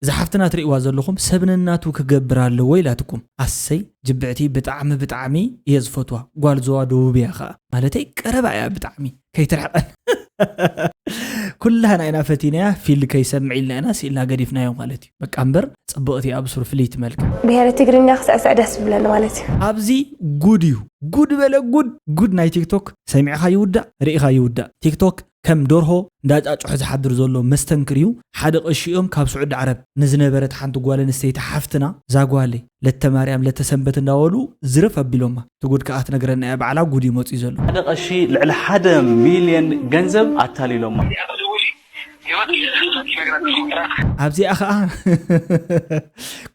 እዛ ሓፍትና ትርእይዋ ዘለኹም ሰብ ነናቱ ክገብር ኣለዎ ኢላትኩም። ኣሰይ ጅብዕቲ ብጣዕሚ ብጣዕሚ እየ ዝፈትዋ። ጓል ዞባ ደቡብ እያ ኸኣ። ማለተይ ቀረባ እያ ብጣዕሚ። ከይትርሕቐን። ኩላህና ኢና ፈቲናያ፣ ፊል ከይሰምዕ ኢልና ኢና ስኢልና ገዲፍናዮ ማለት እዩ። በቃ እምበር ጽብቕቲ እያ ብሱር ፍልይቲ መልክዕ። ብሄረ ትግርኛ ክስዕስዕ ደስ ዝብለኒ ማለት እዩ። ኣብዚ ጉድ እዩ። ጉድ በለ ጉድ። ጉድ ናይ ቲክቶክ ሰሚዕኻ ይውዳእ፣ ርኢኻ ይውዳእ። ቲክቶክ ከም ደርሆ እንዳጫጭሖ ዝሓድር ዘሎ መስተንክር እዩ። ሓደ ቀሺ እዮም ካብ ስዑዲ ዓረብ ንዝነበረት ሓንቲ ጓል ኣንስተይቲ ሓፍትና፣ ዛጓለይ ለተ ማርያም ለተ ሰንበት እንዳበሉ ዝርፍ ኣቢሎማ። እቲ ጉድ ከኣ ትነግረና እያ ባዕላ፣ ጉድ እዩ መፅዩ ዘሎ። ሓደ ቀሺ ልዕሊ ሓደ ሚልዮን ገንዘብ ኣታሊሎማ። ኣብዚኣ ኸዓ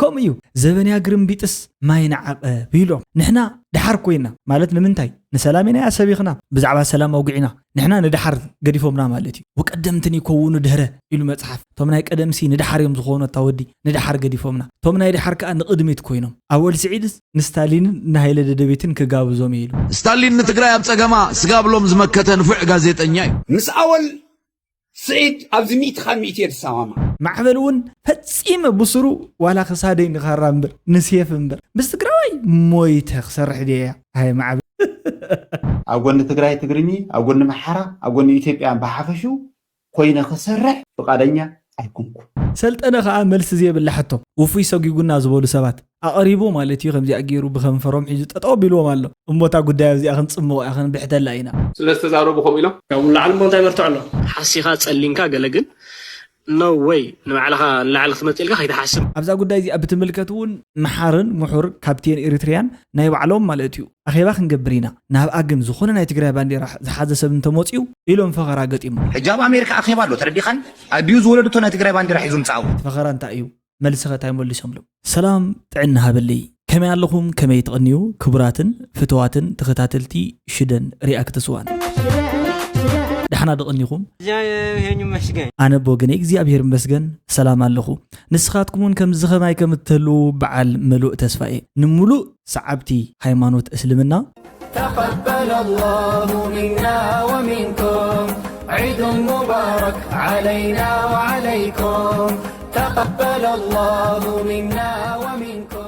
ከምኡ እዩ። ዘበንያ ግርምቢጥስ ማይ ንዓቐብ ኢሎም። ንሕና ደሓር ኮይና ማለት ንምንታይ? ንሰላም ኢና ሰቢኽና፣ ብዛዕባ ሰላም ኣውግዒና። ንሕና ንደሓር ገዲፎምና ማለት እዩ። ወቀደምትን ይከውኑ ድህረ ኢሉ መጽሓፍ። እቶም ናይ ቀደምሲ ንደሓር እዮም ዝኾኑ፣ እታ ወዲ ንደሓር ገዲፎምና። እቶም ናይ ደሓር ከኣ ንቕድሚት ኮይኖም። ኣወል ስዒድስ ንስታሊንን ንሃይለ ደደቤትን ክጋብዞም እዩ ኢሉ። ስታሊን ንትግራይ ኣብ ጸገማ ስጋብሎም ዝመከተ ንፉዕ ጋዜጠኛ እዩ። ምስ ኣወል ስዒድ ኣብዚ ሚእቲ ካብ ሚእቲ እየ ዝሰማማዕ። ማዕበል እውን ፈጺመ ብስሩ ዋላ ክሳደይ ንኻራ እምበር ንሴፍ እምበር ምስ ትግራዋይ ሞይተ ክሰርሕ ድየ እያ። ኣይ ማዕበል። ኣብ ጎኒ ትግራይ ትግርኚ፣ ኣብ ጎኒ ኣምሓራ፣ ኣብ ጎኒ ኢትዮጵያ ብሓፈሽኡ ኮይነ ክሰርሕ ፍቓደኛ ኣይኮንኩን። ሰልጠነ ከኣ መልሲ ዘይብላ ሕቶ፣ ውፉይ ሰጒጉና ዝበሉ ሰባት ኣቕሪቡ ማለት እዩ። ከምዚኣ ገይሩ ብኸንፈሮም ሒዙ ጠጠው ቢልዎም ኣሎ። እሞ እታ ጉዳይ ኣብዚኣ ክንጽምቕ እያ፣ ክንብሕተላ ኢና። ስለ ዝተዛረቡ ከምኡ ኢሎም ካብ ላዕሊ እሞ እንታይ መርትዖ ኣሎ? ሓሲኻ ጸሊንካ ገለ ግን no way ንባዕልኻ ንላዕሊ ክትመጽእ ኢልካ ከይትሓስብ። ኣብዛ ጉዳይ እዚኣ ብትምልከት እውን መሓርን ምሑር ካፕቴን ኤሪትሪያን ናይ ባዕሎም ማለት እዩ ኣኼባ ክንገብር ኢና። ናብኣ ግን ዝኾነ ናይ ትግራይ ባንዴራ ዝሓዘ ሰብ እንተመፅዩ ኢሎም ፈኸራ ገጢሞም። ሕጂ ኣብ ኣሜሪካ ኣኼባ ኣሎ፣ ተረዲኻን? ኣዲኡ ዝወለደቶ ናይ ትግራይ ባንዴራ ሒዙ ምጻኡ። እቲ ፈኸራ እንታይ እዩ? መልስኸ እንታይ መሊሶምሎም? ሰላም ጥዕና ሃበለይ። ከመይ ኣለኹም? ከመይ ትቕንዩ? ክቡራትን ፍትዋትን ተኸታተልቲ ሽደን ሪኣክትስ ዋን። ዳሕና ድቕኒኹም? እግዚኣብሔር ይመስገን። ኣነ ብወገነይ እግዚኣብሔር ይመስገን ሰላም ኣለኹ። ንስኻትኩም እውን ከምዚ ኸማይ ከም እትህልዉ በዓል ምሉእ ተስፋ እየ። ንምሉእ ሰዓብቲ ሃይማኖት እስልምና። تقبل الله منا ومنكم عيد مبارك علينا وعليكم. تقبل الله منا ومنكم.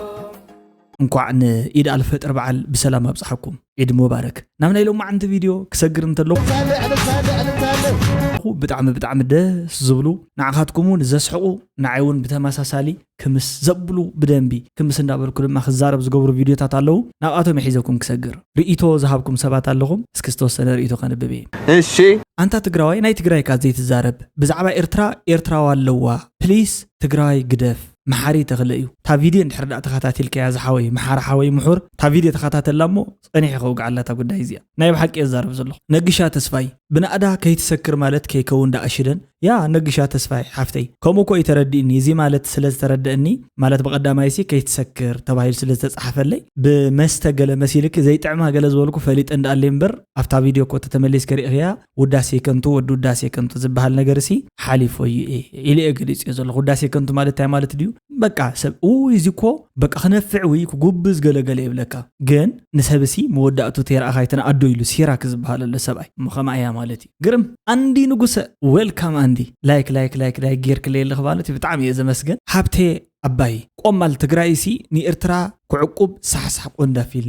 እንኳዕ ንኢድ ኣልፈጥር በዓል ብሰላም ኣብጽሓኩም። ዒድ ሙባረክ። ናብ ናይ ሎማዓንቲ ቪድዮ ክሰግር እንተለኹ፣ ብጣዕሚ ብጣዕሚ ደስ ዝብሉ፣ ንዓኻትኩም እውን ዘስሕቑ፣ ንዓይ እውን ብተመሳሳሊ ክምስ ዘብሉ፣ ብደንቢ ክምስ እንዳበልኩ ድማ ክዛረብ ዝገብሩ ቪድዮታት ኣለዉ። ናብኣቶም ሒዘኩም ክሰግር። ርእይቶ ዝሃብኩም ሰባት ኣለኹም? እስኪ ዝተወሰነ ርእይቶ ከንብብ እየ። እሺ። ኣንታ ትግራዋይ፣ ናይ ትግራይካ ዘይትዛረብ። ብዛዕባ ኤርትራ፣ ኤርትራዋ ኣለዋ። ፕሊስ ትግራዋይ ግደፍ። መሓሪ ተኽለ እዩ። እታ ቪድዮ እንድሕር ደኣ ተኸታቲልካያ ዝሓወይ፣ መሓሪ ሓወይ ምሑር፣ እታ ቪድዮ ተኸታተላ እሞ ጸኒሐ ከውግዓላ እታ ጉዳይ እዚኣ። ናይ ብሓቂ እየ ዝዛረብ ዘለኹ። ነግሻ ተስፋይ፣ ብናእዳ ከይትሰክር ማለት ከይከውን ደኣ ሽደን። ያ ነግሻ ተስፋይ ሓፍተይ፣ ከምኡ እኮ እዩ ተረዲእኒ። እዚ ማለት ስለ ዝተረደእኒ፣ ማለት ብቐዳማይሲ ከይትሰክር ተባሂሉ ስለ ዝተጻሕፈለይ፣ ብመስተ ገለ መሲልኪ ዘይጥዕማ ገለ ዝበልኩ ፈሊጠ እንዳኣለይ እምበር፣ ኣብታ ቪድዮ እኮ ተተመሊስኪ ርኢኽያ፣ ውዳሴ ከንቱ ወዲ ውዳሴ ከንቱ ዝበሃል ነገርሲ ሓሊፎ እዩ እየ ኢለ እየ ገሊጸዮ ዘለኹ። ውዳሴ ከንቱ ማለት እንታይ ማለት ድዩ? በቃ ሰብ፣ ኡ፣ እዚ እኮ በቃ ክነፍዕ ወይ ክጉብዝ ገለገለ ይብለካ። ግን ንሰብሲ መወዳእቱ ተይረኣኻ ኣይተነኣዶ ኢሉ ሲራክ ዝበሃል ኣሎ ሰብኣይ። እሞ ከምኣ እያ ማለት እዩ። ግርም። ኣንዲ ንጉሰ፣ ዌልካም ኣንዲ። ላይክ፣ ላይክ፣ ላይክ፣ ላይክ ጌርክለይ ኣለኽ ማለት እዩ። ብጣዕሚ እየ ዘመስገን። ሃብቴ ኣባይ፣ ቆማል ትግራይሲ ንኤርትራ ክዕቁብ ሳሕሳሕ ቆንዳፊል።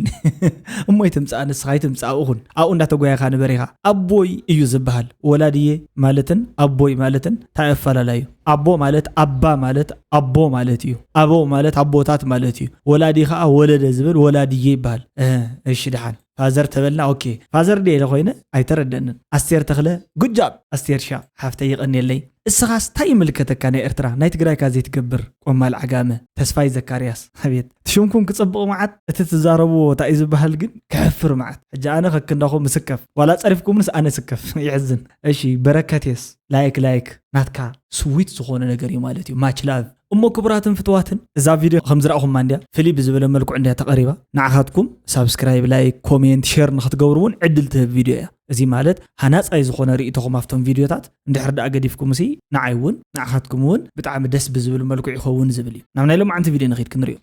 እሞ ኣይትምጻእ፣ ንስኻ ኣይትምጻእ፣ ኣብኡ ኩን። ኣብኡ እንዳተጓየኻ ንበር ኢኻ። ኣቦይ እዩ ዝበሃል። ወላድዬ ማለትን ኣቦይ ማለትን እንታይ ኣፈላላዩ? ኣቦ ማለት ኣባ ማለት ኣቦ ማለት እዩ። ኣቦ ማለት ኣቦታት ማለት እዩ። ወላዲ ኸኣ ወለደ ዝብል ወላድዬ ይበሃል። እህ፣ እሺ፣ ደሓን። ፋዘር ተበልና፣ ኦኬ። ፋዘር ድየ ኢለ ኮይነ ኣይተረደንን። ኣስቴር ተኽለ፣ ጉድ ጃብ። ኣስቴር ሻ፣ ሓፍተይ ይቐንየለይ። እስኻስ እንታይ ይምልከተካ ናይ ኤርትራ፣ ናይ ትግራይካ ዘይትገብር ቆማል ዓጋመ። ተስፋይ ዘካርያስ፣ ኣቤት። እቲ ሽምኩም ክጽብቕ መዓት፣ እቲ ትዛረብዎ እንታይ እዩ ዝበሃል ግን ክሕፍር መዓት። ሕጂ ኣነ ከክንዳኹም ምስከፍ። ዋላ ጸሪፍኩምንስ ኣነ ስከፍ። ይሕዝን። እሺ፣ በረከቴስ፣ ላይክ፣ ላይክ። ናትካ ስዊት ዝኾነ ነገር እዩ ማለት እዩ። ማች ላቭ። እሞ ክቡራትን ፍትዋትን፣ እዛ ቪድዮ ከም ዝረኣኹማ እንድያ፣ ፍልይ ብዝበለ መልክዑ እንድያ ተቐሪባ። ንዓኻትኩም ሳብስክራይብ፣ ላይክ፣ ኮሜንት፣ ሼር ንኽትገብሩ እውን ዕድል ትህብ ቪድዮ እያ። እዚ ማለት ሃናጻይ ዝኾነ ርእይቶኹም ኣብቶም ቪድዮታት እንድሕር ደኣ ገዲፍኩምሲ፣ ንዓይ እውን ንዓኻትኩም እውን ብጣዕሚ ደስ ብዝብል መልክዑ ይኸውን ዝብል እዩ። ናብ ናይ ሎማዓንቲ ቪድዮ ንኺድ ክንሪኦ።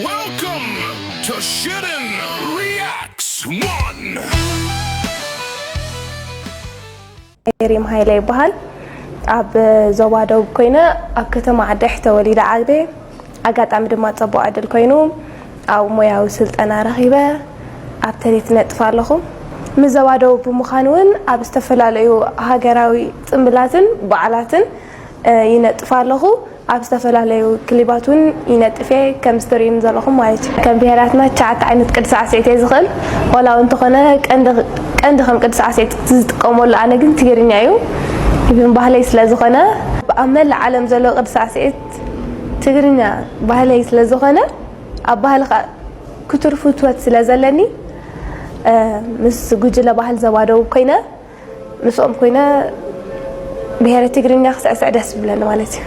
Welcome to Shitten Reacts One. ኤሪም ሃይለ ይበሃል። ኣብ ዞባ ደቡብ ኮይነ ኣብ ከተማ ዓደሕ ተወሊደ ዓግቤ። ኣጋጣሚ ድማ ጽቡቕ ዕድል ኮይኑ ኣብ ሞያዊ ስልጠና ረኺበ ኣብ ተሪት ነጥፍ ኣለኹ። ምስ ዞባ ደቡብ ብምዃን እውን ኣብ ዝተፈላለዩ ሃገራዊ ጽምብላትን በዓላትን ይነጥፍ ኣለኹ። ኣብ ዝተፈላለዩ ክሊባት እውን ይነጥፍ እየ፣ ከም ስቶሪን ዘለኹም ማለት እዩ። ከም ብሄራትና ትሽዓተ ዓይነት ቅዲ ሳዕስዒት እየ ዝኽእል። ዋላ እውን እንተኾነ ቀንዲ ከም ቅዲ ሳዕስዒት ዝጥቀመሉ ኣነ ግን ትግርኛ እዩ። ኢቭን ባህለይ ስለ ዝኾነ ኣብ መላእ ዓለም ዘሎ ቅዲ ሳዕስዒት ትግርኛ ባህለይ ስለ ዝኾነ ኣብ ባህሊ ክቱር ፍትወት ስለ ዘለኒ ምስ ጉጅለ ባህል ዘባደው ኮይነ ምስኦም ኮይነ ብሄረ ትግርኛ ክስዕስዕ ደስ ይብለኒ ማለት እዩ።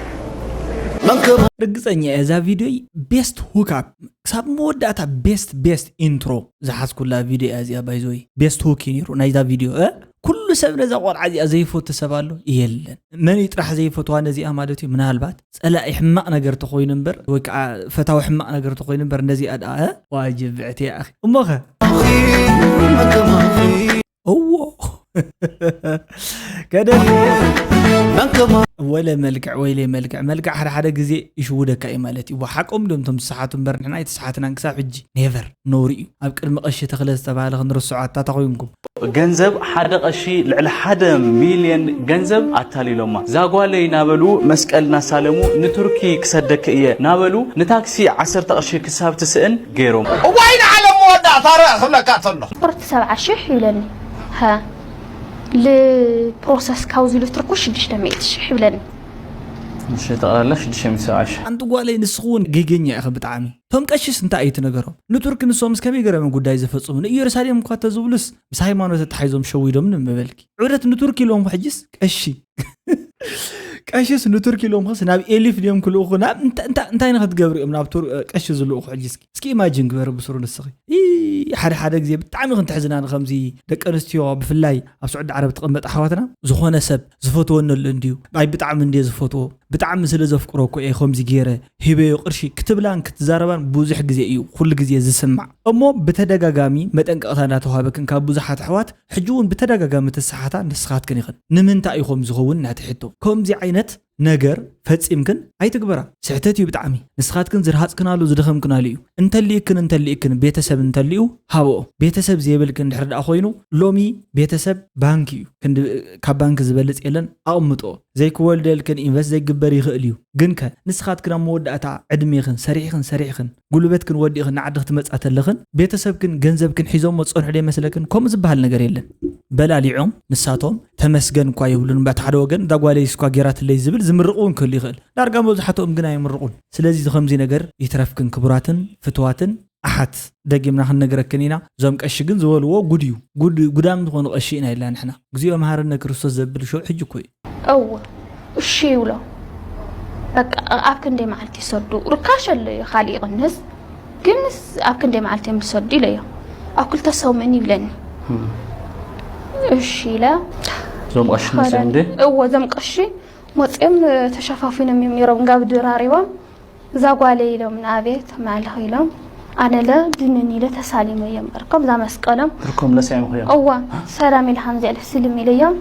ርግፀኛ እየ እዛ ቪድዮይ ቤስት ሁካፕ ክሳብ መወዳእታ ቤስት ቤስት ኢንትሮ ዝሓዝኩላ ቪድዮ እያ እዚኣ ባይዘወይ ቤስት ሁክ እዩ ነይሩ ናይዛ ቪድዮ እ ኩሉ ሰብ ነዛ ቆልዓ እዚኣ ዘይፈቱ ሰብ ኣሎ የለን መን እዩ ጥራሕ ዘይፈትዋ ነዚኣ ማለት እዩ ምናልባት ፀላኢ ሕማቕ ነገር ተኮይኑ እምበር ወይ ከዓ ፈታዊ ሕማቕ ነገር ተኮይኑ እምበር ነዚኣ ደኣ እ ዋጅብ ብዕቲ እያ እሞ ኸ እዎ ከደል ወለ መልክዕ ወይለ መልክዕ መልክዕ ሓደ ሓደ ግዜ ይሽውደካ እዩ ማለት እዩ ሓቆም ዶም ቶም ዝሰሓቱ እምበር ንሕና ኣይተሰሓትናን ክሳብ ሕጂ ኔቨር ነውሪ እዩ ኣብ ቅድሚ ቀሺ ተኽለ ዝተባሃለ ክንርስዖ ኣታ ተኮይንኩም ገንዘብ ሓደ ቀሺ ልዕሊ ሓደ ሚልየን ገንዘብ ኣታሊሎማ ዛጓለይ ናበሉ መስቀል ናሳለሙ ንቱርኪ ክሰደኪ እየ ናበሉ ንታክሲ ዓሰርተ ቀሺ ክሳብ ትስእን ገይሮም። እዋይ ንዓለም መወዳእታ ርኣ ክብለካ ተሎ። ቁርት ሰብዓ ሽሕ ይብለኒ። ሃ ል process ካብዚ ኢሉ ትርኩ ሽዱሽተ ሚእቲ ሽሕ ይብለኒ። እሺ ጠቕላላ ሽዱሽተ ሚእቲ ሰብዓ ሽሕ። ሓንቲ ጓለይ ንስኺ እውን ጌገኛ ኢኺ ብጣዕሚ። እቶም ቀሺስ እንታይ እዩ እቲ ነገሮም? ንቱርኪ ንሶምስ ከመይ ገይሮም እዮም ጉዳይ ዝፈፅሙ? ንኢየሩሳሌም እኳ ተዝብሉስ ምስ ሃይማኖት ኣተሓሒዞም ሸዊዶም ንምበልኪ። ዑደት ንቱርኪ ኢሎም ሕጅስ ቀሺ ቀሽስ ንቱርኪ ኢሎም ኸስ ናብ ኤሊፍ ድዮም ክልእኹ ናብ እንታይ ንክትገብሪ እዮም ናብ ቀሺ ዝልእኹ ሕጂ እስኪ እስኪ ኢማጂን ግበሪ ብስሩ ንስኺ ሓደ ሓደ ግዜ ብጣዕሚ ክንትሕዝና ንከምዚ ደቂ ኣንስትዮ ብፍላይ ኣብ ስዑዲ ዓረብ ትቐመጥ ኣሕዋትና ዝኾነ ሰብ ዝፈትወኒ ኣሎ እንድዩ ኣይ ብጣዕሚ እንድየ ዝፈትዎ ብጣዕሚ ስለ ዘፍቅሮ እኮ እየ ከምዚ ገይረ ሂበዮ ቅርሺ ክትብላን ክትዛረባን ብዙሕ ግዜ እዩ ኩሉ ግዜ ዝስማዕ እሞ ብተደጋጋሚ መጠንቀቕታ እንዳተዋህበክን ካብ ብዙሓት ኣሕዋት ሕጂ እውን ብተደጋጋሚ ትሰሓታ ንስኻትክን ኢኽን። ንምንታይ እዩ ከምኡ ዝኸውን ናተይ ሕቶ። ከምዚ ዓይነት ነገር ፈጺምክን ኣይትግበራ። ስሕተት እዩ ብጣዕሚ። ንስኻትክን ዝረሃጽክናሉ ዝደኸምክናሉ እዩ። እንተሊእክን እንተሊእክን ቤተሰብ እንተሊኡ ሃብኦ። ቤተሰብ ዘይብልክን እንድሕር ደኣ ኮይኑ ሎሚ ቤተሰብ ባንክ እዩ። ክንዲ ካብ ባንክ ዝበልጽ የለን ኣቕምጥኦ። ዘይክወልደልክን ኢንቨስት ዘይግበር ይኽእል እዩ። ግንከ ንስኻትክን ኣብ መወዳእታ ዕድሜኽን ሰሪሕኽን ሰሪሕኽን ጉልበትክን ወዲእኽን ንዓዲ ክትመጻ ተለኽን ቤተሰብክን ገንዘብክን ሒዞሞ ዝጸንሑ ዶ ይመስለክን? ከምኡ ዝበሃል ነገር የለን። በላሊዖም ንሳቶም ተመስገን እኳ ይብሉን በቲ ሓደ ወገን እዛ ጓለይስ እኳ ጌራትለይ ዝብል ዝምርቕ እውን ክህሉ ይኽእል። ዳርጋ መብዛሕትኦም ግን ኣይምርቑን። ስለዚ እዚ ከምዚ ነገር ይትረፍክን ክቡራትን ፍትዋትን ኣሓት ደጊምና ክንነግረክን ኢና። እዞም ቀሺ ግን ዝበልዎ ጉድ እዩ። ጉድ ጉዳም ዝኾኑ ቀሺ ኢና ኢልና ንሕና። እግዚኣብሔር መሓረነ ክርስቶስ ዘብል ሽዑ ሕጂ እኮ እዩ። እወ እሺ ይብሎ በቃ ኣብ ክንደይ መዓልቲ ይሰዱ ርካሽ ኣሎ እዩ ካልእ ይቕንስ ግንስ ኣብ ክንደይ መዓልቲ እዮም ዝሰዱ ኢለዮ ኣብ ክልተ ሰሙን ይብለኒ እሺ ኢለ እዞም ቀሺ መፅዮም እንዴ እወ እዞም ቀሺ መፅዮም ተሸፋፊኖም እዮም ነይሮም ጋብ ድራሪቦም እዛ ጓለይ ኢሎም ንኣቤት ማዕልኽ ኢሎም ኣነለ ድንን ኢለ ተሳሊመዮ እምበር ከምዛ መስቀሎም ትርኮም ለሲዖም ኸዮም እዋ ሰላም ኢለ ከምዚ ኢለ ስልም ኢለዮም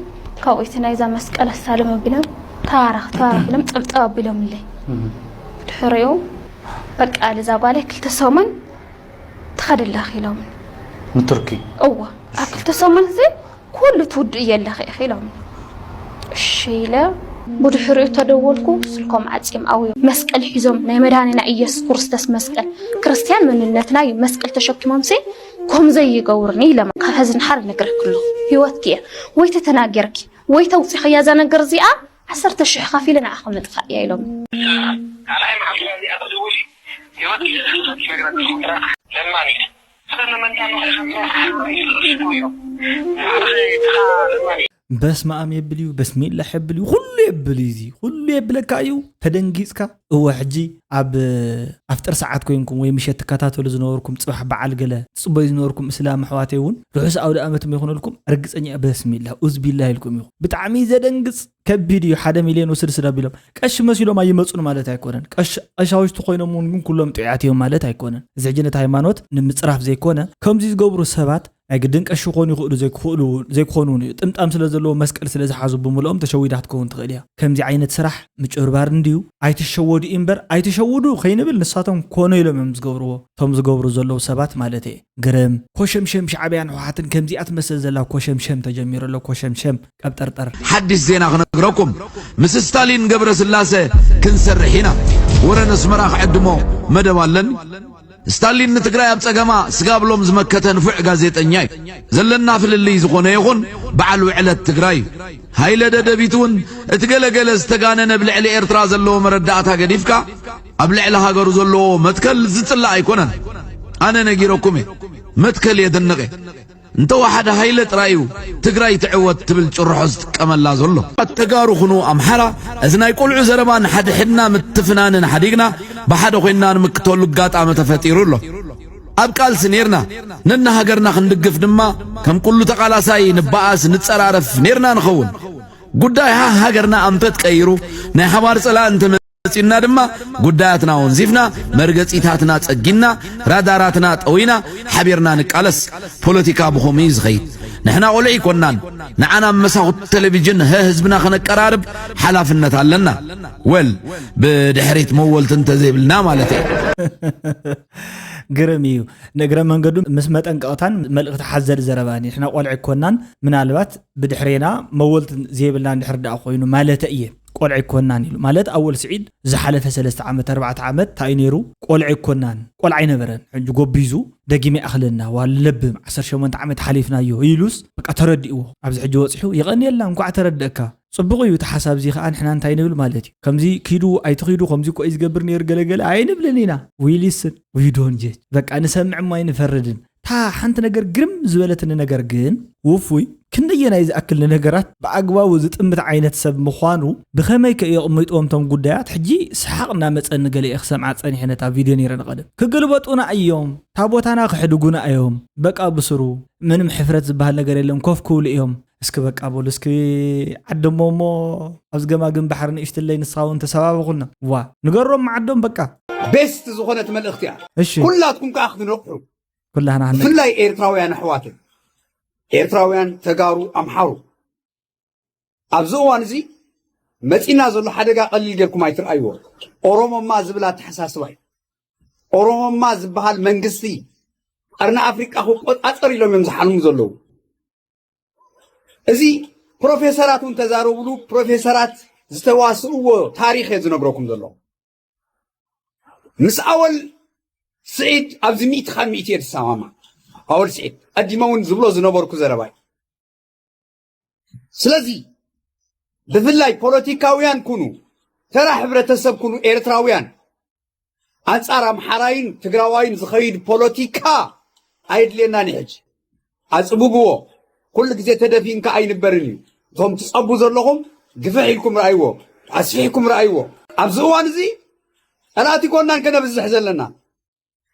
ካብኡ እቲ ናይዛ መስቀል ኣሳልም ኣቢሎም ተባረኽ ተባረኽ ኢሎም ጥብጥብ ኣቢሎምለይ ድሕሪኡ በቃ ልዛ ጓለይ ክልተ ሰሙን ትኸድለኽ ኢሎምን ንቱርኪ እዋ ኣብ ክልተ ሰሙን እዚ ኩሉ ትውድእዮ ኣለኺ ኢኺ ኢሎም እሺ ኢለ ብድሕሪኡ ተደወልኩ ስልኮም ዓፂም ኣውዮም መስቀል ሒዞም ናይ መድሃኒና ኢየሱስ ክርስቶስ መስቀል ክርስትያን መንነትና እዩ መስቀል ተሸኪሞም ሲ ከምዘይ ይገብሩኒ ኢሎም ካብ ሕዚ ንሓር ነግረክሉ ህይወትኪ እየ ወይ ተተናገርኪ ወይ ተውፂኽያ እዛ ነገር እዚኣ ዓሰርተ ሽሕ ከፊለ ንዓኺ ምጥፋእ እያ ኢሎም በስመኣም የብል እዩ በስሚላሕ የብል እዩ ኩሉ የብል እዩ እዚ ኩሉ የብለካ እዩ ተደንጊፅካ እወ ሕጂ ኣብ ኣፍጥር ሰዓት ኮይንኩም ወይ ምሸት ትከታተሉ ዝነበርኩም ፅባሕ በዓል ገለ ትፅበዩ ዝነበርኩም እስላም ኣሕዋተይ እውን ርሑስ ኣውደ ኣመት ይኹነልኩም ርግፀኛ በስሚላህ ኡዝቢላህ ኢልኩም ኢኹም ብጣዕሚ ዘደንግፅ ከቢድ እዩ ሓደ ሚልዮን ወስድ ስድ ኣቢሎም ቀሺ መሲሎም ኣይመፁን ማለት ኣይኮነን ቀሻውሽቲ ኮይኖም እውን ግን ኩሎም ጥዑያት እዮም ማለት ኣይኮነን እዚ ሕጂ ነቲ ሃይማኖት ንምፅራፍ ዘይኮነ ከምዚ ዝገብሩ ሰባት ናይ ግድን ቀሺ ክኾኑ ይኽእሉ፣ ዘይክኽእሉ ዘይክኾኑ እውን እዩ። ጥምጣም ስለ ዘለዎ፣ መስቀል ስለ ዝሓዙ ብምልኦም ተሸዊዳ ክትከውን ትኽእል እያ። ከምዚ ዓይነት ስራሕ ምጭብርባር እንድዩ። ኣይትሸወዱ እምበር ኣይትሸውዱ ከይንብል፣ ንሳቶም ኮነ ኢሎም እዮም ዝገብርዎ፣ እቶም ዝገብሩ ዘለዉ ሰባት ማለት እየ። ግርም ኮሸምሸም፣ ሻዕብያን ህወሓትን ከምዚኣ ትመስል ዘላ ኮሸምሸም ተጀሚሩ ኣሎ። ኮሸምሸም ቀብጠርጠር። ሓድሽ ዜና ክነግረኩም፣ ምስ ስታሊን ገብረስላሰ ክንሰርሕ ኢና። ወረ ነስመራ ክዕድሞ መደብ ኣለኒ። ስታሊን ንትግራይ ኣብ ጸገማ ስጋብ ሎም ዝመከተ ንፉዕ ጋዜጠኛ እዩ። ዘለና ፍልልይ ዝኾነ ይኹን በዓል ውዕለት ትግራይ እዩ። ሃይለ ደደቢት እውን እቲ ገለገለ ዝተጋነነ ኣብ ልዕሊ ኤርትራ ዘለዎ መረዳእታ ገዲፍካ ኣብ ልዕሊ ሃገሩ ዘለዎ መትከል ዝጽላእ ኣይኮነን። ኣነ ነጊረኩም እየ። መትከል የድንቕ እየ። እንተወሓደ ሃይለ ጥራይ እዩ ትግራይ ትዕወት ትብል ጭርሖ ዝጥቀመላ ዘሎ። ተጋሩ ኩኑ ኣምሓራ፣ እዚ ናይ ቆልዑ ዘረባን ሓድሕድና ምትፍናንን ሓዲግና ብሓደ ኮይንና ንምክተሉ ኣጋጣሚ ተፈጢሩ ኣሎ። ኣብ ቃልሲ ኔርና፣ ነና ሃገርና ክንድግፍ ድማ ከም ኩሉ ተቓላሳይ ንበኣስ ንጸራረፍ ኔርና ንኸውን። ጉዳይ ሃ ሃገርና ኣንፈት ቀይሩ ናይ ሓባር ጸላእ እንተመጺኡና ድማ ጉዳያትና ወንዚፍና፣ መርገጺታትና ጸጊና፣ ራዳራትና ጠዊና ሓቢርና ንቃለስ። ፖለቲካ ብኸምኡ እዩ ዝኸይድ። ንሕና ቆልዑ ኣይኮናን። ንዓና መሳኹት ቴሌቪዥን ሀ ህዝብና ከነቀራርብ ሓላፍነት ኣለና። ወል ብድሕሪት መወልቲ እንተዘይብልና ማለት እዩ። ግርም እዩ። ንእግረ መንገዱ ምስ መጠንቀቕታን መልእኽቲ ሓዘል ዘረባን እዩ። ንሕና ቆልዑ ኣይኮናን። ምናልባት ብድሕሬና መወልቲ ዘይብልና እንድሕር ደኣ ኮይኑ ማለት እየ። ቆልዑ ኣይኮናን ኢሉ ማለት ኣወል ስዒድ ዝሓለፈ ሰለስተ ዓመት፣ ኣርባዕተ ዓመት እንታይ እዩ ነይሩ? ቆልዑ ኣይኮናን። ቆልዓ ኣይነበረን። ሕጂ ጎቢዙ ደጊመ ይኣኽለና፣ ዋላ ለብም ዓሰርተ ሸሞንተ ዓመት ሓሊፍናዮ ኢሉስ በቃ ተረዲእዎ። ኣብዚ ሕጂ ወጺሑ የቐንየልና፣ እንኳዕ ተረደእካ። ጽቡቕ እዩ እቲ ሓሳብ እዚ ኸኣ ንሕና እንታይ ንብል ማለት እዩ። ከምዚ ኪዱ ኣይትኺዱ፣ ከምዚ እኮ እዩ ዝገብር ነይሩ ገለገለ ኣይንብልን ኢና። We listen, we don't judge። በቃ ንሰምዕ እሞ ኣይንፈርድን። እታ ሓንቲ ነገር ግርም ዝበለትኒ ነገር ግን ውፉይ ክንደየናይ ዝኣክል ንነገራት ብኣግባቡ ዝጥምት ዓይነት ሰብ ምዃኑ ብኸመይ ከ የቕምጥዎም እቶም ጉዳያት? ሕጂ ሰሓቕ እናመጸኒ ገለ እየ ክሰምዓ ጸኒሐ ነታ ቪድዮ ነይረ ንቐደም። ክግልበጡና እዮም፣ እታ ቦታና ክሕድጉና እዮም። በቃ ብስሩ ምንም ሕፍረት ዝበሃል ነገር የለን፣ ኮፍ ክብሉ እዮም። እስኪ በቃ በሉ እስኪ ዓደሞ እሞ ኣብዚ ገማግም ባሕሪ ንእሽትለይ ንስኻ እውን ተሰባበኹልና። ዋ ንገሮም መዓዶም በቃ። ቤስት ዝኾነት መልእኽቲ እያ። እሺ ኩላትኩም ከዓ ክትነቕሑ ኩላህና ክንነቅ- ብፍላይ ኤርትራውያን ኣሕዋትን ኤርትራውያን ተጋሩ ኣምሓሩ ኣብዚ እዋን እዚ መፂና ዘሎ ሓደጋ ቀሊል ጌርኩም ኣይትርኣይዎ። ኦሮሞማ ዝብል ኣተሓሳስባ እዩ። ኦሮሞማ ዝበሃል መንግስቲ ቀርኒ ኣፍሪቃ ክቆፃፀር ኢሎም እዮም ዝሓልሙ ዘለዉ። እዚ ፕሮፌሰራት እውን ተዛረብሉ ፕሮፌሰራት ዝተዋስእዎ ታሪክ እየ ዝነግረኩም ዘሎ። ምስ ኣወል ስዒድ ኣብዚ ሚእቲ ካብ ሚእቲ እየ ዝሰማማዕ። ኣወል ስዒድ ቀዲመ እውን ዝብሎ ዝነበርኩ ዘረባ እዩ። ስለዚ ብፍላይ ፖለቲካውያን ኩኑ ተራ ሕብረተሰብ ኩኑ ኤርትራውያን ኣንጻር ኣምሓራይን ትግራዋይን ዝኸይድ ፖለቲካ ኣየድልየናን እዩ። ሕጂ ኣጽብብዎ። ኩሉ ግዜ ተደፊንካ ኣይንበርን እዩ። እቶም ትጸቡ ዘለኹም ግፍሕ ኢልኩም ረኣይዎ፣ ኣስፊሕኩም ረኣይዎ። ኣብዚ እዋን እዚ ጸላእቲ ኮናን ከነብዝሕ ዘለና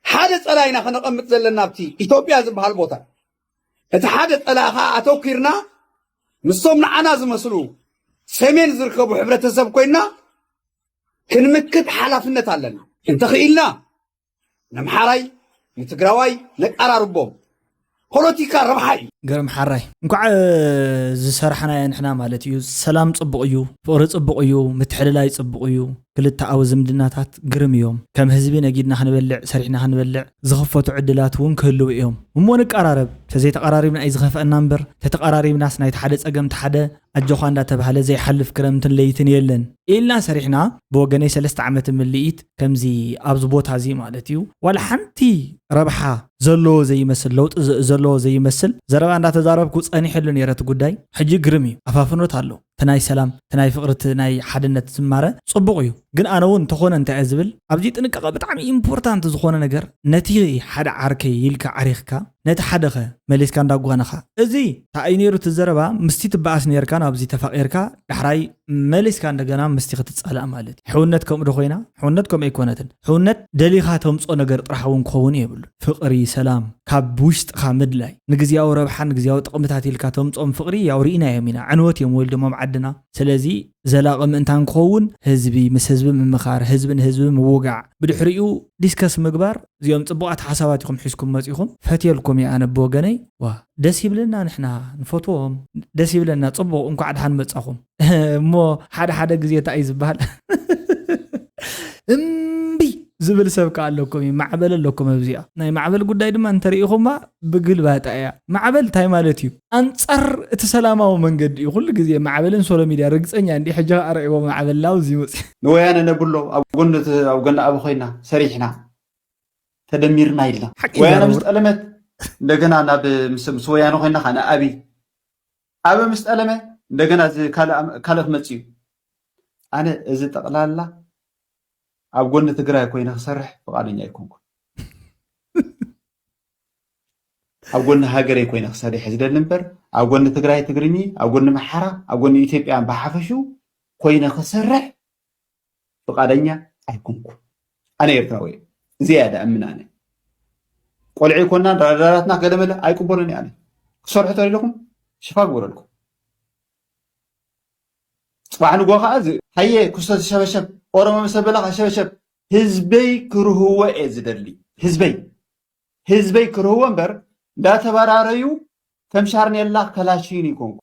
ሓደ ጸላኢና ከነቐምጥ ዘለና ኣብቲ ኢትዮጵያ ዝበሃል ቦታ እቲ ሓደ ጸላኢ ከዓ ኣተኪርና ምስቶም ንዓና ዝመስሉ ሰሜን ዝርከቡ ሕብረተሰብ ኮይና ክንምክት ሓላፍነት ኣለና። እንተኽኢልና ነምሓራይ ንትግራዋይ ነቀራርቦም። ፖለቲካ ረብሓ እዩ። ገርም ሓራይ እንኳዕ ዝሰራሕናዮ ንሕና ማለት እዩ። ሰላም ጽቡቕ እዩ፣ ፍቕሪ ጽቡቕ እዩ፣ ምትሕልላይ ጽቡቕ እዩ። ክልተኣዊ ዝምድናታት ግርም እዮም። ከም ህዝቢ ነጊድና ክንበልዕ ሰሪሕና ክንበልዕ ዝኽፈቱ ዕድላት እውን ክህልው እዮም። እሞ ንቀራረብ፣ ተዘይተቐራሪብና እዩ ዝኸፍአና እምበር ተተቐራሪብናስ ናይቲ ሓደ ጸገም እቲ ሓደ ኣጆኻ እንዳተባህለ ዘይሓልፍ ክረምትን ለይትን የለን ኢልና ሰሪሕና። ብወገነይ ሰለስተ ዓመት ምልኢት ከምዚ ኣብዚ ቦታ እዚ ማለት እዩ ዋላ ሓንቲ ረብሓ ዘለዎ ዘይመስል ለውጢ ዘለዎ ዘይመስል ዘረባ እንዳተዛረብኩ ጸኒሐሉ ነይረ እቲ ጉዳይ። ሕጂ ግርም እዩ ኣፋፍኖት ኣሎ። እቲ ናይ ሰላም እቲ ናይ ፍቕሪ እቲ ናይ ሓድነት ዝማረ ጽቡቕ እዩ። ግን ኣነ እውን እንተኾነ እንታይ እየ ዝብል ኣብዚ ጥንቃቐ ብጣዕሚ ኢምፖርታንት ዝኾነ ነገር ነቲ ሓደ ዓርከይ ኢልካ ዓሪኽካ ነቲ ሓደኸ መሊስካ እንዳጓነኻ እዚ እንታይ እዩ ነይሩ እቲ ዘረባ ምስቲ ትበኣስ ነርካ ናብዚ ተፋቒርካ ዳሕራይ መሊስካ እንደገና ምስቲ ክትጻላእ ማለት እዩ። ሕውነት ከምኡ ዶ ኮይና? ሕውነት ከምኡ ኣይኮነትን። ሕውነት ደሊኻ ተምጾ ነገር ጥራሕ እውን ክኸውን የብሉ። ፍቕሪ፣ ሰላም ካብ ውሽጥኻ ምድላይ ንግዝያዊ ረብሓ ንግዝያዊ ጥቕምታት ኢልካ ተምጾም ፍቕሪ ያው ርኢናዮም ኢና። ዕንወት እዮም ወልዶሞም ዓድና። ስለዚ ዘላቒ ምእንታን ክኸውን ህዝቢ ምስ ህዝቢ ምምኻር፣ ህዝቢ ንህዝቢ ምውጋዕ፣ ብድሕሪኡ ዲስከስ ምግባር። እዚኦም ጽቡቓት ሓሳባት ኢኹም ሒዝኩም መጺኹም፣ ፈትየልኩም እየ ኣነ ብወገነይ። ዋ ደስ ይብለና፣ ንሕና ንፈትዎም፣ ደስ ይብለና። ጽቡቕ፣ እንኳዕ ደሓን መጻኹም። እሞ ሓደ ሓደ ግዜ እንታይ እዩ ዝበሃል? እምቢ ዝብል ሰብ ከ ኣለኩም እዩ፣ ማዕበል ኣለኩም ኣብዚኣ። ናይ ማዕበል ጉዳይ ድማ እንተሪኢኹማ ብግልባጣ እያ። ማዕበል እንታይ ማለት እዩ? ኣንጻር እቲ ሰላማዊ መንገዲ እዩ። ኩሉ ግዜ ማዕበልን ሶሎ ሚድያ ርግጸኛ እንዲ ሕጂ ከኣ ረእይዎ ማዕበል ላው እዚ ይመጽእ። ንወያነ ነብሎ ኣብ ጎኒ እቲ፣ ኣብ ጎኒ ኣብ ኮይና ሰሪሕና ተደሚርና ኢልና። ሓቂ ወያነ ይዛረቡ። ምስ ጠለመት እንደገና ናብ ምስ፣ ምስ ወያነ ኮይና ከኣ ንኣብይ ኣብ ምስ ጠለመ እንደገና እዚ ካልእ ኣም-፣ ካልእ ክመጽእ እዩ። ኣነ እዚ ጠቕላላ ኣብ ጎኒ ትግራይ ኮይነ ክሰርሕ ፍቓደኛ ኣይኮንኩን። ኣብ ጎኒ ሃገረይ ኮይነ ክሰርሕ ዝደሊ እምበር ኣብ ጎኒ ትግራይ ትግርኚ፣ ኣብ ጎኒ ምሓራ፣ ኣብ ጎኒ ኢትዮጵያ ብሓፈሹ ኮይነ ክሰርሕ ፍቓደኛ ኣይኮንኩን። ኣነ ኤርትራዊ እየ። እዚኣ እያ ደኣምን ኣነ። ቆልዑ ይኮና ዳዳራትና ገለመለ ኣይቅበሎን እየ ኣነ። ክሰርሑ ተደለኹም ሽፋ ግበረልኩም። ጽባሕ ንግሆ ከኣ እዚ ሃየ ክስቶ ትሸበሸብ፣ ኦሮሞ ምስ ኣበላ ከኣ ሸበሸብ። ህዝበይ ክርህዎ እየ ዝደሊ። ህዝበይ፣ ህዝበይ ክርህዎ እምበር እንዳተበራረዩ ከም ሻርኔላ ከላሽን ይኮንኩ።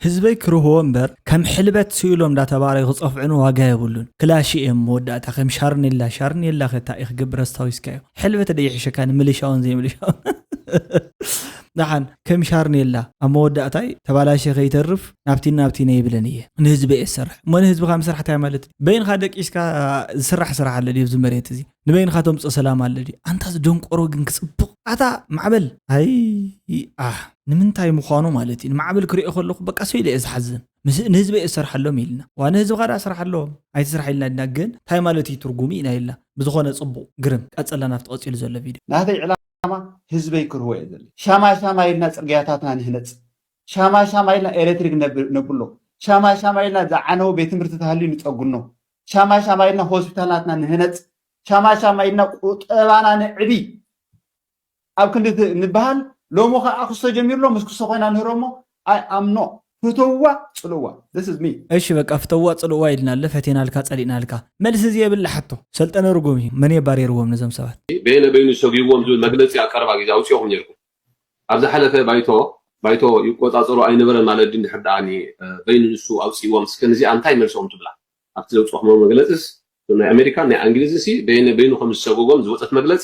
ህዝበይ ክርህዎ እምበር ከም ሕልበት ስኢሎም እንዳተባረዩ ክጸፍዑን ዋጋ የብሉን። ክላሽ እዮም መወዳእታ ከም ሻርኔላ፣ ሻርኔላ ከታ ኢኽ ግብረ ኣስታዊስካዮ። ሕልበት ደይሕሸካ ንምልሻውን ዘይምልሻውን። ደሓን ከም ሻርኔላ ኣብ መወዳእታይ ተባላሸ ከይተርፍ ናብቲን ናብቲን ይብለን እየ። ንህዝቢ እየ ዝሰርሕ። እሞ ንህዝብኻ ምስራሕ እንታይ ማለት እዩ? በይንኻ ደቂስካ ዝስራሕ ስራሕ ኣሎ ድዩ ኣብዚ መሬት እዚ? ንበይንኻ ተምጽኦ ሰላም ኣሎ ድዩ? ኣንታ ዝደንቆሮ ግን ክጽብቕ። ኣታ ማዕበል። ኣይ፣ ኣህ፣ ንምንታይ ምዃኑ ማለት እዩ። ንማዕበል ክሪኦ ከለኹ በቃ ሰው ኢለ እየ ዝሓዝን። ምስ፣ ንህዝቢ እየ ዝሰርሓሎም ኢልና። ዋ ንህዝብኻ ደኣ ስራሕ ኣለዎም። ኣይትስራሕ ኢልና ድና ግን እንታይ ማለት እዩ ትርጉሙ ኢና ኢልና። ብዝኾነ ጽቡቕ ግርም። ቀጽላ ናብቲ ቀጺሉ ዘሎ ቪድዮ። ናተይ ዕላማ ህዝበይ ክርህዎ እየ ዘለ። ሻማ ሻማ ኢልና ጽርግያታትና ንህነጽ። ሻማ ሻማ ኢልና ኤሌክትሪክ ነብ-፣ ነብሎ። ሻማ ሻማ ኢልና ዝዓነወ ቤት ትምህርቲ ተሃልዩ ንጸግኖ። ሻማ ሻማ ኢልና ሆስፒታላትና ንህነጽ። ሻማ ሻማ ኢልና ቁጠባና ንዕቢ። ኣብ ክንዲ እቲ ንበሃል ሎሚ ከኣ ክስቶ ጀሚሩ ኣሎ፣ ምስ ክስቶ ኮይና ንህሮ እሞ ኣይ ኣምኖ ፍተዋ ጽልዋ። This is me። እሺ በቃ ፍተዋ ጽልዋ ኢልናለ፣ ፈቴናልካ፣ ጸሊእናልካ። መልሲ እዚ የብላ ሕቶ። ሰልጠነ ርጉም እዩ። መን የባሬርዎም ነዞም ሰባት? በይነ በይኑ ሰጒዎም ዝብል መግለጺ ኣብ ቀረባ ግዜ ኣውጺኦኹም ነይርኩም። ኣብ ዝሓለፈ ባይቶ፣ ባይቶ ይቆጻጸሮ ኣይነበረን ማለት ድዩ? እንድሕር ደኣ ኒ-፣ እ፣ በይኑ ንሱ ኣውጺእዎም፣ እስከ ንዚኣ እንታይ መልሶም ትብላ? ኣብቲ ዘውጽእኩሞ መግለጽስ፣ ናይ ኣሜሪካን ናይ ኣንግሊዝን ሲ በይነ-፣ በይኑ ከም ዝሰጎጎም ዝወጸት መግለጺ፣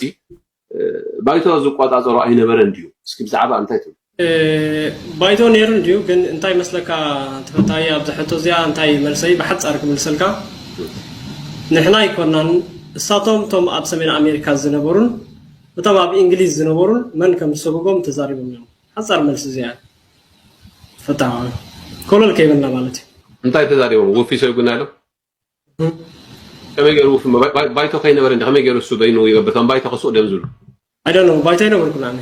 እ፣ ባይቶ ዝቆጻጸሮ ኣይነበረን ድዩ? እስኪ ብዛዕባ እንታይ ትብሉ? እ፣ ባይቶ ነይሩ እንድዩ፣ ግን እንታይ መስለካ ተፈታዊ፣ ኣብዛ ሕቶ እዚኣ እንታይ መልሰይ ብሓጻር ክምልሰልካ፣ ንሕና ኣይኮናን፣ እሳቶም እቶም ኣብ ሰሜን ኣሜሪካ ዝነበሩን እቶም ኣብ እንግሊዝ ዝነበሩን መን ከም ዝሰጎጎም ተዛሪቦም እዮም። ሓጻር መልሲ እዚኣ። ፈታዊ ኮለል ከይበልና ማለት እዩ። እንታይ ተዛሪቦም? ውፊ ሰጉና ኢሎም? እም። ከመይ ገይሩ ውፊ? ባይ-፣ ባይ-፣ ባይቶ ከይነበረ እንዲ ከመይ ገይሩ እሱ በይኑ ይገብር? ከም ባይቶ ከስኡ ደም ዝብሉ? I don't know። ባይቶ ኣይነበርኩን ኣነ።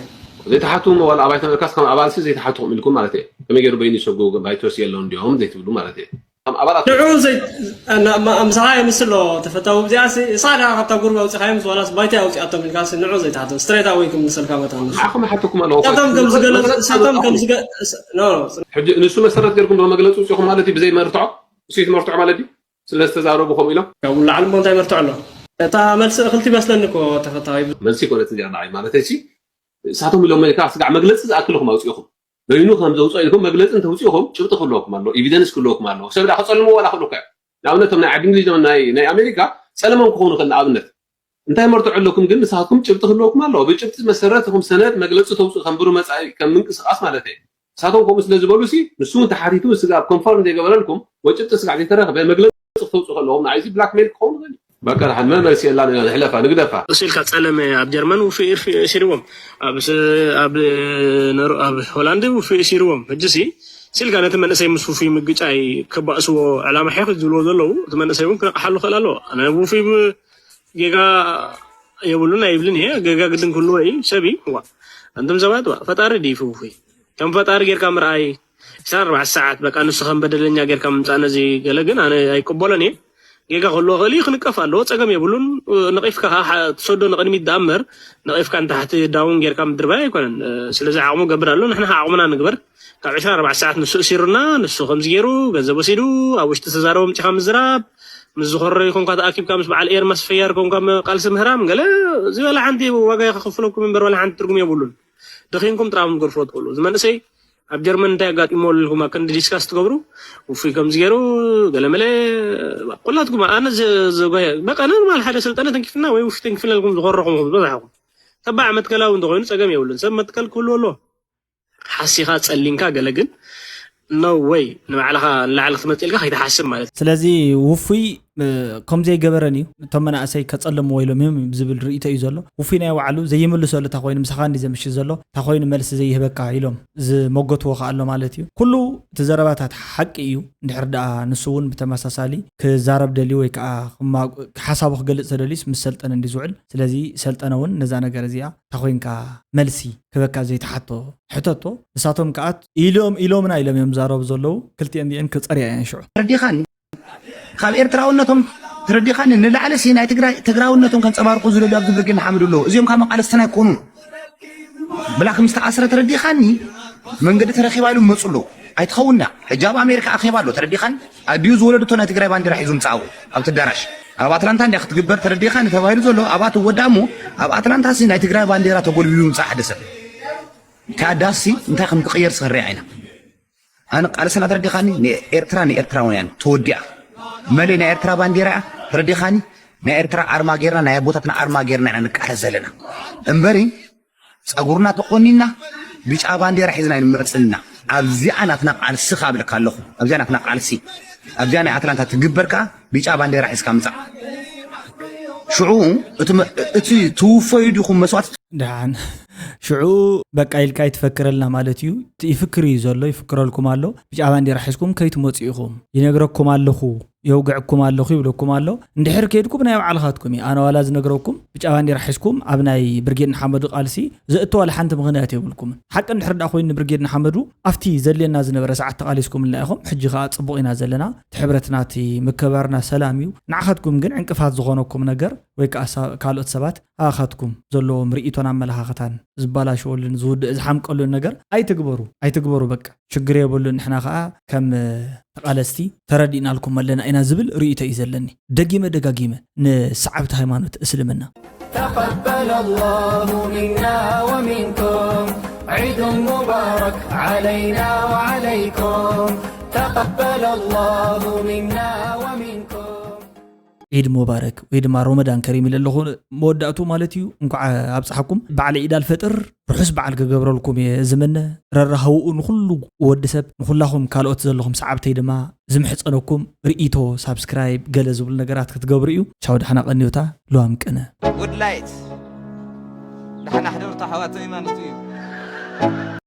ዘይተሓቱ እሞ ዋላ ኣባይቶ ነበርካስ ከም ኣባልሲ ዘይተሓትኹም ኢልኩም ማለት እየ። ከመይ ገይሩ በይኑ ይሰጉ? ባይቶስ የለውን እንዲዮም ዘይትብሉ ማለት እየ። ከም ኣባላት ንዑ ዘይ-፣ ና-፣ ማ-፣ ምሳኻ የምስሎ ተፈታዊ። እዚኣ ሲ-፣ እሳ ደኣ ካብታ ጉርባ ኣውጺኻዮም ዋላስ ባይቶ ኣውጺኣቶም ኢልካ ሲ ንዑ ዘይትሓቶ። ስትሬት ኣወይ ክምልሰልካ መታን ንሱ። ንዓኹም ይሓተኩም ኣለኹ። እሳቶም ከም ዝገለጹ፣ እሳቶም ከም ዝገ-፣ እስ-፣ ኖ፣ ኖ። ሕጂ ንሱ መሰረት ገይርኩም ዶ መግለጺ ኣውጺኹም ማለት እዩ ብዘይ መርትዖ? ንሱ እዩ እቲ መርትዖ ማለት ድዩ? ስለ ዝተዛረቡ ከምኡ ኢሎም? ካብኡ ንላዕሊ እሞ እንታይ መርትዖ ኣሎ? እታ መልሲ እኽልቲ ይመስለኒ እኮ ተፈታዊ። መልሲ ይኮነት እዚኣ ንዓይ ማለተይ ሲ፣ ንሳቶም ኢሎም ኢልካ ስጋዕ መግለጺ ዝኣክልኹም ኣውጺእኹም። በይኑ ከም ዘውጽኦ ኢልኩም መግለጺ እንተውጺእኹም ጭብጢ ክህልወኩም ኣለዎ፣ ኤቪደንስ ክህልወኩም ኣለዎ። ሰብ ደኣ ክጸልምዎ ዋላ ክእሉ እኮ እዮም። ንኣብነት እቶም ናይ ዓዲ እንግሊዝ ናይ፣ ናይ ኣሜሪካ ጸለሞም ክኾኑ ይኽእል ንኣብነት። እንታይ መርትዖ ኣለኩም ግን ንስኻትኩም ጭብጢ ክህልወኩም ኣለዎ። ብጭብጢ መሰረት ኢኹም ሰነድ መግለጺ ተውጽኡ ከም ብሩህ መጻኢ ከም ምንቅስቓስ ማለት እየ። ንሳቶም ከምኡ ስለ ዝበሉ ሲ ንሱ እውን ተሓቲቱ ስጋብ ኮንፈርም ዘይገበረልኩም ወይ ጭብጢ ስጋዕ ዘይተረኽበ መግለጺ ክተውጽኡ ከለኹም ንዓይ እዚ ብላክሜል ክኸውን ይኽእል እዩ። በቃ ደሓን መመልሲ የላን ኢና ንሕለፋ ንግደፋ። እሱ ኢልካ ጸለመ ኣብ ጀርመን ውፊ ኢርፊ-፣ ሲርዎም ኣብ ስ-፣ ኣብ ነሩ-፣ ኣብ ሆላንድ ውፊ ሲርዎም። ሕጂ ሲ ሲልካ ነቲ መንእሰይ ምስ ውፊ ምግጫይ ከባእስዎ ዕላማ ሒኽ ዝብልዎ ዘለዉ እቲ መንእሰይ እውን ክነቕሓሉ ክእል ኣለዎ። ኣነ ውፊ ብ-፣ ጌጋ የብሉን ኣይብልን እየ። ጌጋ ግድን ክህልዎ እዩ። ሰብ እዩ። ዋ፣ ኣንቱም ሰባት ዋ፣ ፈጣሪ ድዩ ውፊ? ከም ፈጣሪ ጌርካ ምርኣይ፣ ዕስራን ኣርባዕተ ሰዓት በቃ ንሱ ከም በደለኛ ጌርካ ምምጻእ ነዚ ገለ ግን ኣነ ኣይቅበሎን እየ። ጌጋ ክህልዎ ይኽእል እዩ፣ ክንቀፍ ኣለዎ፣ ጸገም የብሉን። ነቒፍካ ከኣ ሓ-፣ ትሰዶ ንቕድሚት ደኣ እምበር፣ ነቒፍካ ንታሕቲ ዳውን ጌርካ ምድርባይ ኣይኮነን። እ፣ ስለዚ ዓቕሙ ገብር ኣሎ፣ ንሕና ከኣ ዓቕምና ንግበር። ካብ ዕስራን ኣርባዕተ ሰዓት ንሱ እሲሩና፣ ንሱ ከምዚ ገይሩ፣ ገንዘብ ወሲዱ፣ ኣብ ውሽጢ ዝተዛረቦ ኣምጺኻ ምዝራብ፣ ምስ ዝኾረረ ይኹንካ ተኣኪብካ ምስ በዓል ኤርማስ ፈያር ኮንካ ቃልሲ ምህራም ገለ ዝበለ ሓንቲ ዋጋ ከኽፍለኩም እምበር ዋላ ሓንቲ ትርጉም የብሉን። ደኺምኩም ጥራኹም ትገርፍዎ ትኽእሉ። እዚ መንእሰይ ኣብ ጀርመን እንታይ ኣጋጢሞ ኢልኩም ኣብ ክንዲ ዲስካስ ትገብሩ፣ ውፉይ ከምዚ ገይሩ ገለመለ። ኩላትኩም ኣነ በቃ ኖርማል ሓደ ስልጠነ ተንኪፍና ወይ ውፉይ ተንኪፍና ኢልኩም ዝኾረኹም ዝበዛሕኹም። ተባዕ መትከላዊ እንተኾይኑ ጸገም የብሉን። ሰብ መትከል ክህሉ ኣሎ። ሓሲኻ ጸሊምካ ገለ ግን no way ንባዕልኻ ንላዕሊ ክትመጽእ ኢልካ ከይትሓስብ ማለት እዩ። ስለዚ ውፉይ ከም ዘይገበረን እዩ። እቶም መናእሰይ ከጸለምዎ ኢሎም እዮም ዝብል ርእይቶ እዩ ዘሎ። ውፉይ ናይ ባዕሉ ዘይምልሰሉ እታ ኮይኑ ምሳኻ እንዲ ዘምሽ ዘሎ እታ ኮይኑ መልሲ ዘይህበካ ኢሎም ዝመጎትዎ ከኣ ኣሎ ማለት እዩ። ኩሉ እቲ ዘረባታት ሓቂ እዩ። እንድሕር ደኣ ንሱ እውን ብተመሳሳሊ ክዛረብ ደልዩ ወይ ከዓ ክማ- ሓሳቡ ክገልጽ ተደልዩስ ምስ ሰልጠነ እንዲ ዝውዕል። ስለዚ ሰልጠነ እውን ነዛ ነገር እዚኣ እታ ኮይንካ መልሲ ክበካ ዘይተሓቶ ሕተቶ። ንሳቶም ከኣ ኢሎም ኢሎምና ኢሎም እዮም ዛረቡ ዘለዉ። ክልቲኤን ዲኤን ክጸርያ እየን ሽዑ። ተረዲኻኒ? ካብ ኤርትራውነቶም ተረዲኻኒ ንላዕሊ ሲ ናይ ትግራይ ትግራውነቶም ከንፀባርቁ ዝደልዩ ኣብዚ ብርጌድ ንሓመዱ ኣለዉ። እዚኦም ካብ መቃለስትና ኣይኮኑን። ብላክ ምስ ተኣስረ ተረዲኻኒ? መንገዲ ተረኺባ ኢሉ መፁ ኣለዉ። ኣይትኸውን እያ። ሕጂ ኣብ ኣሜሪካ ኣኼባ ኣሎ ተረዲኻኒ? ኣዲኡ ዝወለደቶ ናይ ትግራይ ባንዲራ ሒዙ ምፅኣዎ ኣብቲ ኣዳራሽ። ኣብ ኣትላንታ እንድያ ክትግበር ተረዲኻኒ ተባሂሉ ዘሎ ኣብኣ ትወዳእ እሞ ኣብ ኣትላንታ ሲ ናይ ትግራይ ባንዲራ ተጎልቢቡ ምፅኣ ሓደ ሰብ። እንታይ ኣዳሲ እንታይ ከም ክቕየር ስኽርያ ኢና። ኣነ ቃልስና ተረዲኻኒ ንኤርትራ ንኤርትራውያን ተወዲኣ መለይ ናይ ኤርትራ ባንዴራ እያ ተረዲኻኒ ናይ ኤርትራ ኣርማ ጌርና ናይ ኣቦታትና ኣርማ ጌርና ኢና ንቃለስ ዘለና እምበሪ ጸጉርና ተቆኒና ብጫ ባንዴራ ሒዝና ይንመጽልና ኣብዚኣ ናትና ቃልሲ ካብለካ ኣለኹ ኣብዚኣ ናትና ቃልሲ ኣብዚኣ ናይ ኣትላንታ ትግበር ከኣ ብጫ ባንዴራ ሒዝካ ምጻእ ሽዑ እቲ ትውፈዩ ዲኹም መስዋዕቲ ደሓን ሽዑ በቃ ኢልካ ይትፈክረልና ማለት እዩ። ይፍክር እዩ ዘሎ፣ ይፍክረልኩም ኣሎ። ብጫ ባንዴራ ሒዝኩም ከይትመፁ ኢኹም። ይነግረኩም ኣለኹ፣ የውግዐኩም ኣለኹ ይብለኩም ኣሎ። እንድሕር ከይድኩም ናይ ባዕልኻትኩም እዩ። ኣነ ዋላ ዝነግረኩም ብጫ ባንዴራ ሒዝኩም ኣብ ናይ ብርጌድ ንሓመዱ ቃልሲ ዘእቶ ዋላ ሓንቲ ምኽንያት የብልኩምን። ሓቂ እንድሕር ደኣ ኮይኑ ንብርጌድ ንሓመዱ ኣብቲ ዘድልየና ዝነበረ ሰዓት ተቓሊስኩምልና ኢኹም። ሕጂ ከኣ ጽቡቕ ኢና ዘለና። እቲ ሕብረትና እቲ ምክብባርና ሰላም እዩ። ንዓኻትኩም ግን ዕንቅፋት ዝኾነኩም ነገር ወይ ከዓ ካልኦት ሰባት ኣኻትኩም ዘለዎም ርእይቶን ኣመለኻኽታን ዝባላሸወሉን ዝውድእ ዝሓምቀሉን ነገር ኣይትግበሩ ኣይትግበሩ በቃ ሽግር የብሉን ንሕና ከዓ ከም ተቓለስቲ ተረዲእናልኩም ኣለና ኢና ዝብል ርእይቶ እዩ ዘለኒ ደጊመ ደጋጊመ ንሰዓብቲ ሃይማኖት እስልምና تقبل الله منا ومنكم عيد مبارك علينا وعليكم تقبل الله منا ومنكم ዒድ ሙባረክ ወይ ድማ ሮመዳን ከሪም ኢለ ኣለኹ መወዳእቱ ማለት እዩ እንኳዕ ኣብፅሓኩም በዓል ዒድ ኣልፈጥር ርሑስ በዓል ክገብረልኩም እየ ዝምነ ረራህውኡ ንኩሉ ወዲ ሰብ ንኩላኹም ካልኦት ዘለኹም ሰዓብተይ ድማ ዝምሕፀነኩም ርእይቶ ሳብስክራይብ ገለ ዝብሉ ነገራት ክትገብሩ እዩ ቻው ደሓና ቀኒዮታ ልዋም ቅነ Good light. ደሓና ሕደሩ ተሓዋተይ ማለት እዩ።